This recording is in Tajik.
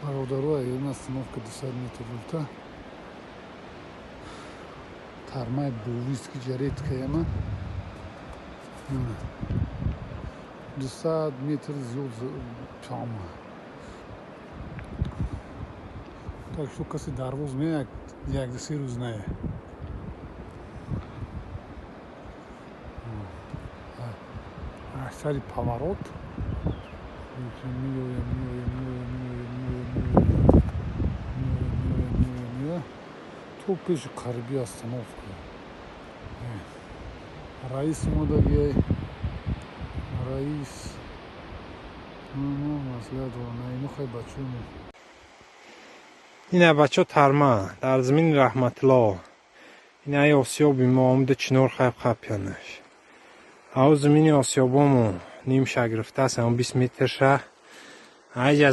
Бародаро, ин остановка 200 метр дурта. Тармаи бовист, ки ҷареткаяма, 200 метр зиёд чама. Так что касе дарвоз меяк, як се рӯз нае. Сари поворот меоя, меоя, меоя, меоя, меоя, меоя, меоя, меоя, меоя то пеши қариби остановка. Раис омадагиай, раис маслиҳат дорам. Ино хай бачамо. Ина, бачо, тарма дар замини Раҳматулло. Ина осиёби мо омда, чинор хайб хапянаш. Ав замини осиёбомо нимша гирифтааст, ам 20 метрша. Айҷа.